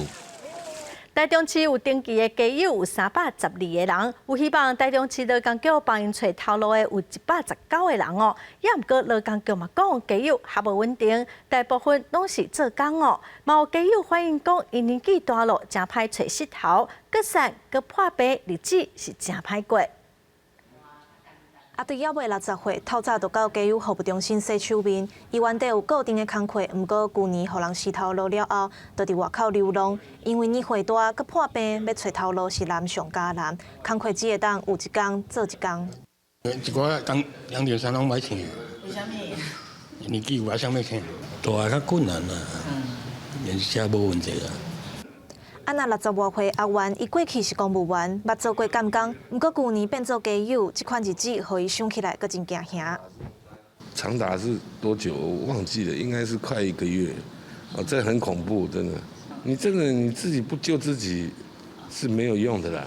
台中市有登記的街友有312個人，有希望台中市勞工局幫𪜶揣頭路的有119個人哦。也毋過勞工局嘛講，街友較無穩定，大部分攏是做工哦。嘛有街友反映講，𪜶年紀大了，誠歹揣穡頭，閣瘦閣破病，日子是誠歹過。啊，對猶未60歲，透早就到街友服務中心洗手面。伊原底有固定的工課，毋過舊年予人死頭路了後，就佇外口流浪。因為年歲大，閣破病，欲揣頭路是難上加難。工課只會當有一工做一工。一寡工2.3攏歹請。為啥物？年紀有啊，啥欲請？大較困難啦，連車無問題啦。啊，若60外歲阿元，伊過去是公務員，捌做過監工，毋過舊年變做街友，這款日子予伊想起來，閣真驚嚇。長達是多久？我忘記了，應該是快一個月。哦，這很恐怖，真的。你真的你自己不救自己是沒有用的啦。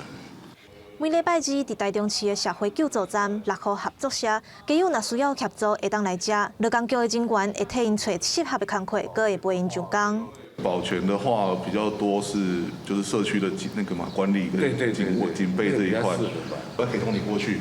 每禮拜二佇台中市的社會救助站六號合作社，街友若需要協助，會當來遮。勞工局的人員會替𪜶揣適合的工課，閣會陪𪜶上工。保全的話比較多是就是社區的警那個嘛管理跟警衛警備這一塊，我可以同你過去，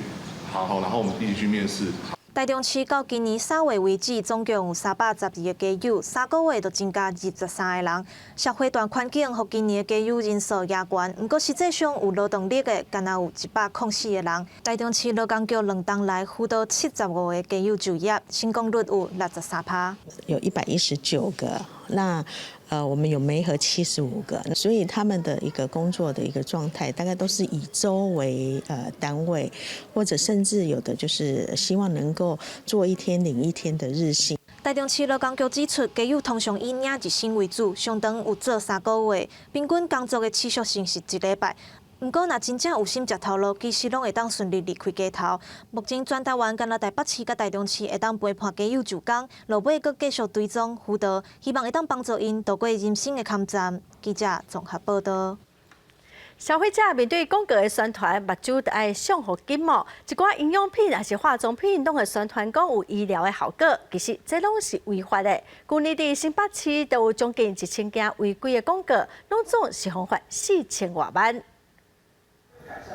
好，然後我們一起去面試。台中市到今年3月為止，總共有312個街友，3個月就增加23個人。社會大環境予今年的街友人數也懸，毋過實際上有勞動力的，干焦有104個人。台中市勞工局兩冬來輔導75個街友就業，成功率有63%。有119個，那我們有媒合75個，所以他們的一個工作的一個狀態，大概都是以週為單位，或者甚至有的就是希望能夠做一天領一天的日薪。台中市勞工局指出，街友通常以領日薪為主，上長有做3個月，平均工作的持續性是一禮拜。毋過，若真正有心食頭路，其實攏會當順利離開街頭。目前全台灣干焦台北市佮台中市會當陪伴街友就工，落尾閣繼續追蹤輔導，希望會當幫助𪜶渡過人生的坎站。記者綜合報道。消費者面對廣告的宣傳，目睭著愛上予緊哦。一寡營養品抑是化妝品，攏會宣傳講有醫療的效果，其實這攏是違法的。舊年佇新北市就有將近1000件違規的廣告，攏總是予罰4000外萬。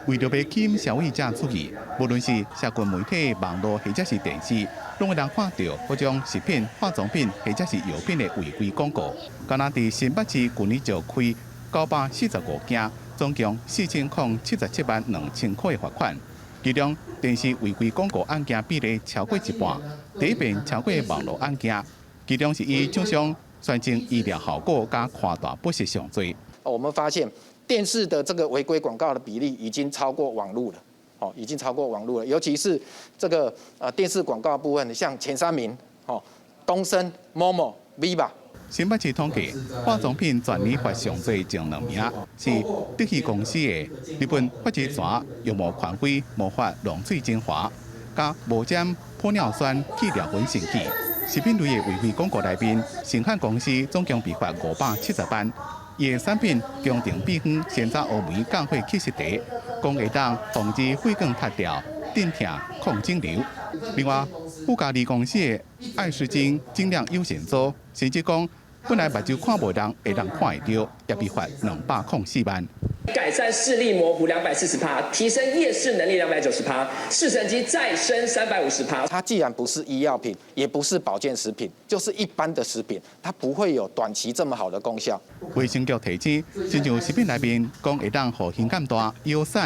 為著欲吸引消費者注意，無論是社群媒體、網路或者是電視，攏會當看著各種食品、化妝品或者是藥品的違規廣告。敢若佇新北市舊年就開945件。總共4077萬2000塊的罰款，其中電視違規廣告案件比例超過一半，第一遍超過網路案件，其中是以廠商宣稱醫療效果佮誇大不實上濟。我們發現電視的這個違規廣告的比例已經超過網路了，哦，已經超過網路了，尤其是這個電視廣告部分，像前三名，哦，東森、Momo、Viva。新北市統計，化妝品全年罰上濟前兩名是德熙公司的日本髮質泉羊毛權威毛髮濃萃精華，佮無針玻尿酸去掉紋神器。食品類的違規廣告內面，盛漢公司總共被罰570萬。伊的產品宮廷秘方山楂烏梅降火起司茶，講會當防止血管脫掉、鎮痛、抗腫瘤。另外，富嘉利公司的愛斯精精量有限組，甚至講本來目睭看無人會當看會著，也被罰204萬。改善視力模糊240%，提升夜視能力290%，視神經再生350%。它既然不是醫藥品，也不是保健食品，就是一般的食品，它不會有短期這麼好的功效。衛生局提醒，親像食品內面講會當予胸減大、腰瘦、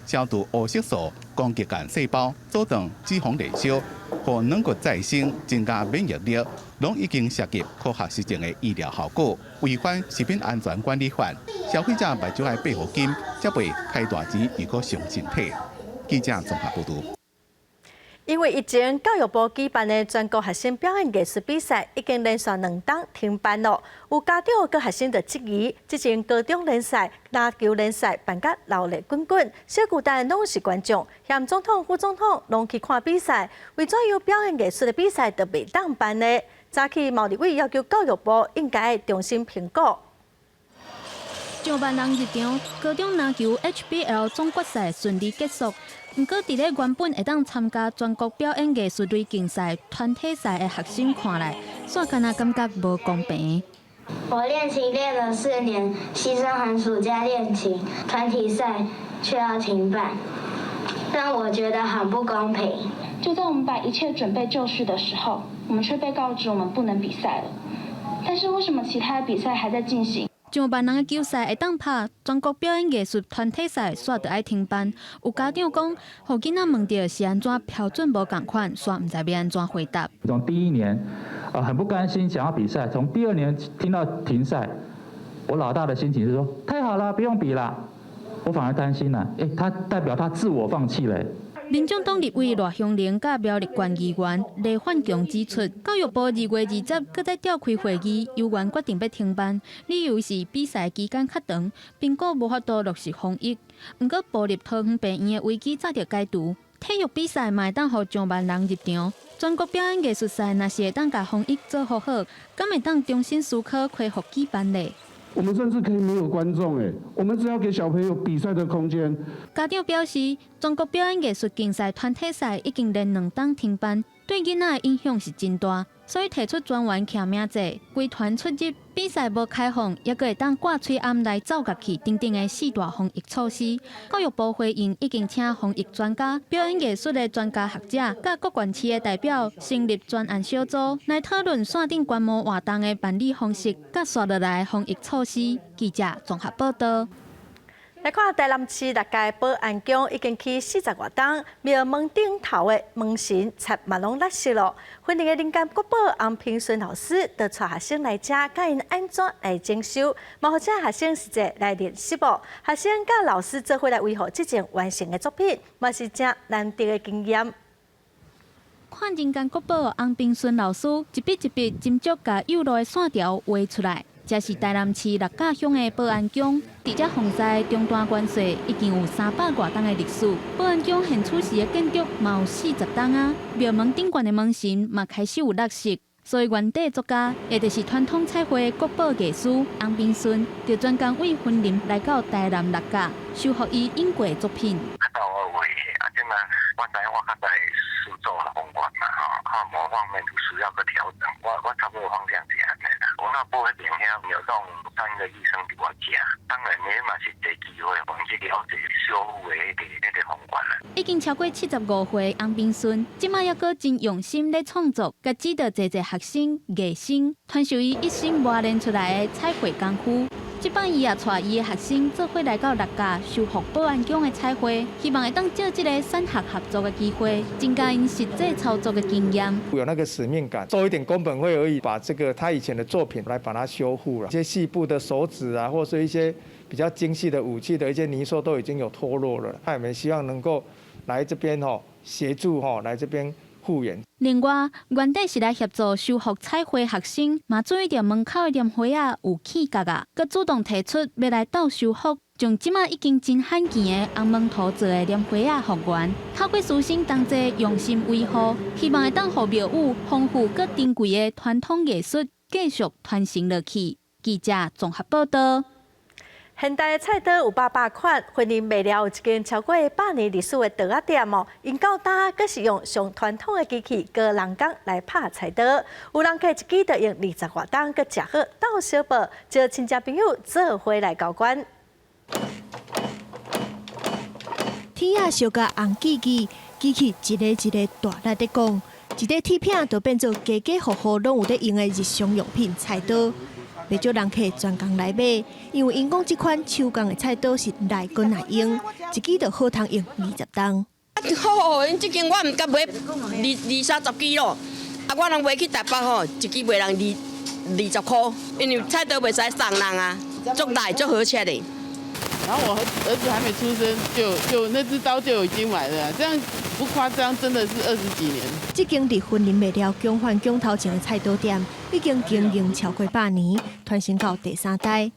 消除黑色素、攻擊幹細胞、阻斷脂肪燃燒、予軟骨再生、增加免疫力，攏已經涉及科學實證的醫療效果，違反食品安全管理法。消費者目睭愛閉予緊，才袂開大錢又閣傷身體。記者綜合報導。因為疫情，教育部舉辦的全國學生表演藝術比賽已經連續兩冬停辦囉。有家長佮學生就質疑，這前高中聯賽、籃球聯賽辦甲鬧熱滾滾，小巨蛋攏是觀眾，連總統、副總統攏去看比賽，為怎樣表演藝術的比賽就袂當辦呢？早起毛立委要求教育部應該重新評估。上萬人入場，高中籃球 HBL 總決賽順利結束。毋過，佇咧原本會當參加全國表演藝術類競賽團體賽的學生看來，煞敢若感覺無公平。我練琴練了4年，犧牲寒暑假練琴，團體賽卻要停辦，讓我覺得很不公平。就在我們把一切準備就緒的時候，我們卻被告知我們不能比賽了。但是為什麼其他比賽還在進行？上萬人的球賽會當拍，全國表演藝術團體賽煞著愛停辦。有家長講，予囡仔問著是按怎標準無仝款，煞毋知欲按怎回答。從第一年，很不甘心想要比賽，從第二年聽到停賽，我老大的心情是說太好了，不用比了。我反而擔心了，欸，他代表他自我放棄了。民眾黨立委賴香伶佮苗栗縣議員黎煥強指出，教育部2月20閣再召開會議，猶原決定欲停辦，理由是比賽期間較長，評估無法度落實防疫。毋過，部立桃園病院的危機早著解除，體育比賽嘛會當予上萬人入場，全國表演藝術賽若是會當共防疫做好好，敢會當重新思考恢復舉辦咧？我們甚至可以沒有觀眾，哎，我們只要給小朋友比賽的空間。家長表示，全國表演藝術競賽團體賽已經連兩冬停辦，對囡仔的影響是真大，所以提出專員簽名制，規團出入比賽無開放，猶閣會當掛喙罨來走入去等等的四大防疫措施。教育部回應已經請防疫專家、表演藝術的專家學者、佮各縣市的代表成立專案小組來討論線頂觀摩活動的辦理方式，佮紲落來防疫措施。記者綜合報道。來看台南市六家保安宮已經起40外冬，廟門頂頭的門神漆嘛攏甩色囉。雲林的人間國寶洪平順老師就帶學生來遮，教𪜶按怎來整修，嘛予遮學生實際來練習哦。學生佮老師做伙來維護這件完成的作品，嘛是誠難得的經驗。看人間國寶洪平順老師一筆一筆斟酌共幼路的線條畫出來。這是台南市六甲鄉的保安宮，佇遮防災中斷元帥已經有300外冬的歷史。保安宮現此時的建築嘛有40冬啊，廟門頂懸的門神嘛開始有落色。所以原底作家，也就是傳統彩繪國寶藝師翁秉順，就專工為雲林來到台南六甲，修復伊影過作品。較早我畫的，啊，這馬我知影我較早會做方法嘛吼，看某方面需要閣調整，我差不多方向是按呢啦。我若無彼爿遐有種三個醫生佇我遮，當然你嘛是濟機會，幫這個學修復的彼個方法啦。已經超過75歲翁秉順，這馬猶閣真用心咧創作，共指導濟濟學生、藝生，傳授伊一生磨練出來的彩繪功夫。這擺伊也帶伊的學生做伙來到六甲修復保安宮的彩繪，希望會當藉這個產學合作的機會，增加𪜶實際操作的經驗。有那個使命感，做一點工本費而已，把這個他以前的作品來把它修復了。一些細部的手指啊，或是一些比較精細的武器的一些泥塑都已經有脫落了。他也希望能夠來這邊吼協助吼，來這邊復原。另外，原底是來協助修復彩繪學生，嘛注意著門口的蓮花仔有起角仔，閣主動提出欲來鬥修復，將這馬已經真罕見的紅毛塗做的蓮花仔復原。透過師生同齊用心維護，希望會當予廟宇豐富閣珍貴的傳統藝術繼續傳承落去。記者綜合報道。現代的菜刀有百百款，雲林麥寮有一間超過100年歷史的刀仔店哦，𪜶到今閣是用上傳統的機器，閣人工來拍菜刀。有人客一支就用20外冬，閣食好鬥相報，招親戚朋友做伙來交關。鐵仔燒甲紅記記，機器一个一个大力咧講，一塊鐵片就變做家家戶戶攏有咧用的日常用品菜刀。袂少人客專工來買，因為𪜶講這款手工的菜刀是耐滾耐用，一支就好通用20冬。好好，𪜶這間我毋敢買二二三十支咯，啊，我人賣去台北吼，一支賣人二二十箍，因為菜刀袂使送人啊，足大足好切的。然後我兒子還沒出生，就那支刀就已經買了，這樣不誇張，真的是20幾年。這間佇雲林麥寮蔣範宮頭前的菜刀店，已經經營超過100年，傳承到第三代。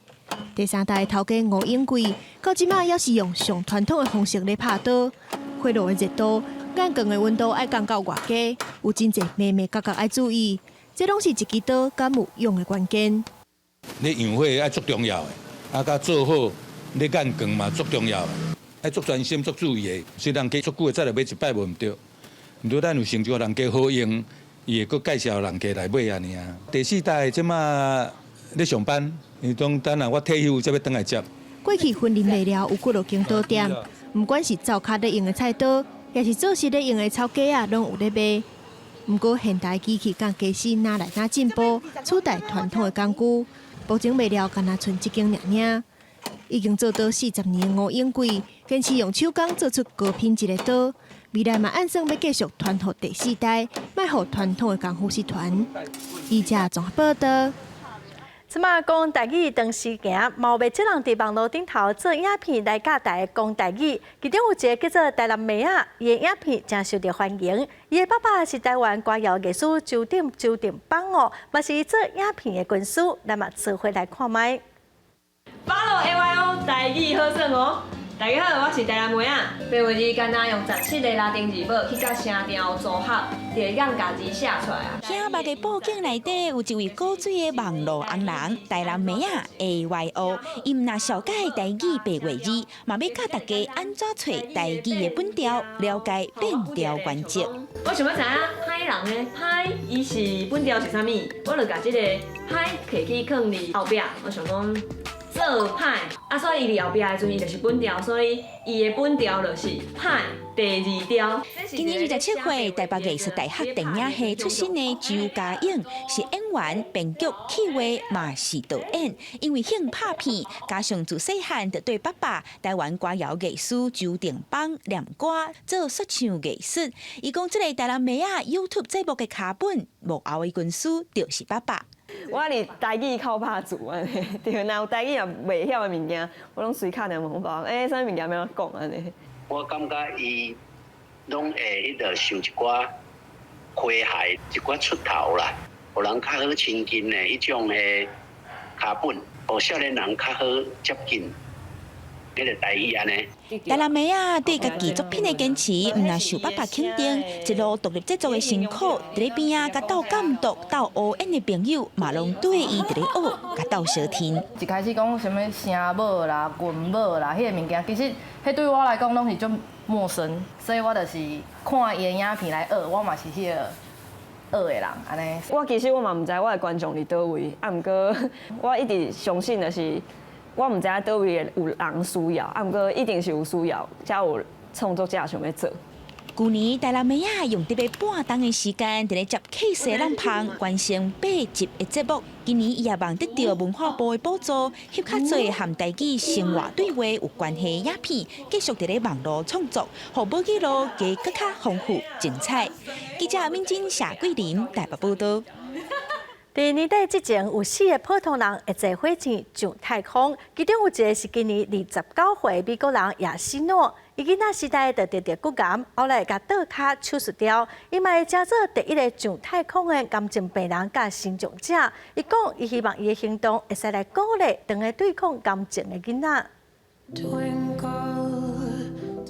第三代頭家吳永貴，到這馬猶是用上傳統的方式咧拍刀，火爐的熱度、眼光的溫度愛降到偌低，有真濟眉眉角角愛注意，這攏是一支刀敢有用的關鍵。你用火愛足重要的，啊，佮做好。你眼光嘛足重要的，愛足專心、足注意的。雖然人家足久的再來買一擺無毋對，毋過咱有成就人家好用，伊會閣介紹人家來買按呢啊。第四代這馬咧上班，伊講等下我退休才欲轉來接。過去雲林麥寮有幾落間刀店，毋管是灶跤咧用的菜刀，抑是做事咧用的草雞仔，攏有咧賣。毋過現代機器佮家私愈來愈進步，取代傳統的工具，目前麥寮干焦賰這間爾爾。已經做刀40年的吳永貴，堅持用手工做出高品質的刀，未來嘛按算欲繼續傳予第四代，莫予傳統的功夫失傳。記者綜合報道。這馬講台語當時行，嘛有袂少人佇網路頂頭做影片來教大家講台語。其中有一个叫做台南妹仔，伊的影片誠受著歡迎。伊的爸爸是台灣歌謠藝師周定邦哦，嘛是做影片的軍師，咱嘛做伙來看覓。 Follow A Y O 台語好耍哦！大家好，我是台南妹仔。白話字敢若用17个拉丁字母去佮聲調組合，就會用共字寫出來啊。聽目的布景內底有一位古錐的網路紅人，台南妹仔 A Y O，伊毋若紹介台語白話字，嘛欲教大家按怎揣台語的本調，了解變調原則。我想欲知影歹人呢？歹伊是本調是啥物？我就共這个歹提去囥佇後壁，我想講。做歹啊，所以伊佇後壁的時陣，伊就是本調，所以伊的本調就是歹第二調。今年27歲，台北藝術大學電影系出身的周嘉穎是演員、編劇、企劃，嘛是導演。因為興拍片，加上自細漢就對爸爸台灣歌謠藝師周定邦念歌做說唱藝術。伊講這个台南妹仔 YouTube 節目的腳本幕後的軍師就是爸爸。我佇台語靠拍字按呢，對，若有台語若袂曉的物件，我攏隨敲電話問我爸，欸，啥物物件欲按怎講按呢？我感覺伊攏會彼落想一寡詼諧，一寡出頭啦，予人較好親近的彼種的腳本，予少年人較好接近。彼个台语按呢。台南妹仔對家己作品的堅持，毋但受爸爸肯定，一路獨立製作的辛苦，佇咧邊仔共鬥監督、鬥烏演的朋友，嘛攏對伊佇咧學，共鬥相挺。一開始講啥物聲母啦、韻母啦，彼個物件，其實彼對我來講攏是足陌生，所以我就是看伊的影片來學，我嘛是彼個學的人按呢。我其實我嘛毋知我的觀眾佇佗位，啊，毋過我一直相信的是，我毋知影佗位有人需要，啊，毋過一定是有需要，才有創作者想欲做。舊年台南妹仔用特別半冬的時間，佇咧接客西人芳完成8集的節目。今年伊也望得著文化部的補助，翕較濟和台語生活對話有關係的影片，繼續佇咧網路創作，予寶語路加閣較豐富精彩。記者敏珍、謝桂林台北報導。佇年底之前，有四个普通人會坐火箭上太空，其中有一个是今年29歲美國人亞斯諾。伊囡仔時代就得著骨癌，後來共倒跤手術掉，伊嘛會成做第一个上太空的癌症病人佮生存者。伊講，伊希望伊的行動會使來鼓勵當咧對抗癌症的囡仔。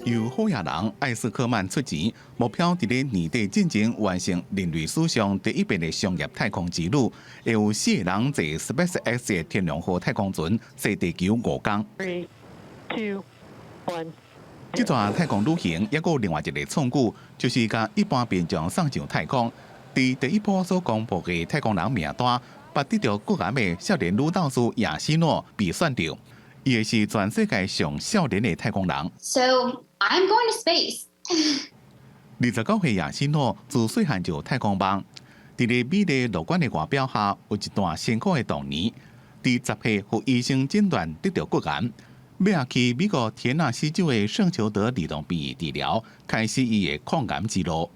由好野人艾斯克曼出錢，目標佇咧年底進前完成人類史上第一遍的商業太空之旅，會有四个人坐 SpaceX 的天龍號太空船，踅地球5工。 Three, two, one. 這逝太空旅行猶閣有另外一个創舉，就是共一般民眾送上太空。佇第一波所公布的太空人名單，捌得著骨癌的少年女鬥士亞斯諾被選著，伊會是全世界上少年的太空人。 So I'm going to space. 29歲亞斯諾自細漢就有太空夢，佇咧美麗樂觀的外表下，有一段辛苦的童年。佇10歲，予醫生診斷得著骨癌，欲去美國田納西州的聖裘德兒童病院治療，開始伊的抗癌之路。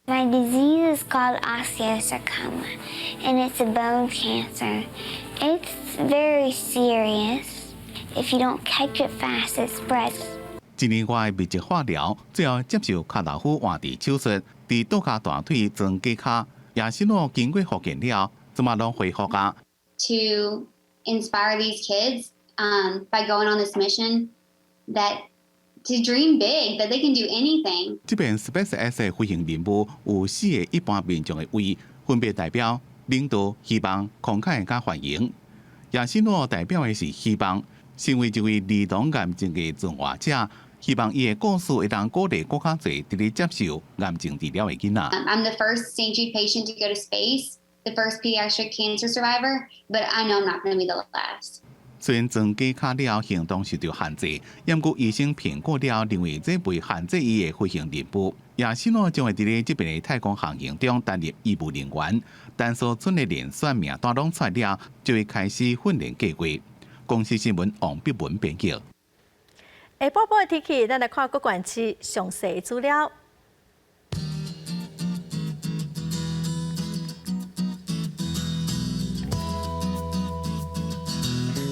My disease is called osteosarcoma, and it's a bone cancer. It's very serious. If you don't catch it fast, it spreads. 一年外密集化療，最後接受跤頭斧換肢手術，佇倒跤大腿裝假跤。亞斯諾經過復健了，這馬攏恢復啊。 To inspire these kids by going on this mission that to dream big, that they can do anything. 這遍 SpaceX 的飛行任務有四个一般民眾的位，分別代表領導、希望、慷慨佮歡迎。亞斯諾代表的是希望，成為一位兒童癌症的存活者，希望伊的故事會當鼓勵閣較濟佇咧接受癌症治療的囡仔。 I'm the first St. Jude patient to go to space, the first pediatric cancer survivor, but I know I'm not going to be the last. 雖然裝假跤了行動受著限制，毋過醫生評估了認為這袂限制伊的飛行任務。亞斯諾將會佇咧這遍的太空航行中擔任醫務人員，等所準的遴選名單攏出了，就會開始訓練計劃。公視新聞王碧文編輯。下晡晡的天氣，咱來看各縣市詳細資料。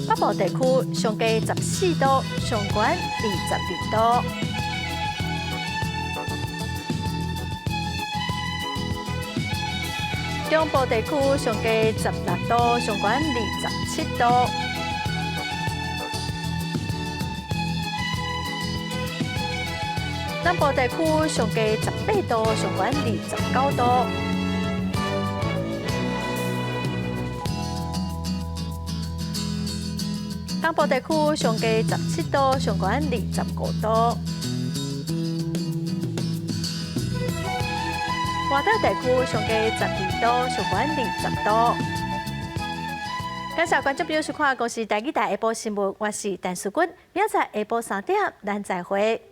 北部地區上低14度，上懸22度。中部地區上低16度，上懸27度。南部地區上低18度，上懸29度。東部地區上低17度，上懸25度。外島地區上低12度，上懸20度。感謝觀眾朋友收看《公視台語台下晡新聞》，我是陳淑君，明仔載下晡3點，咱再會。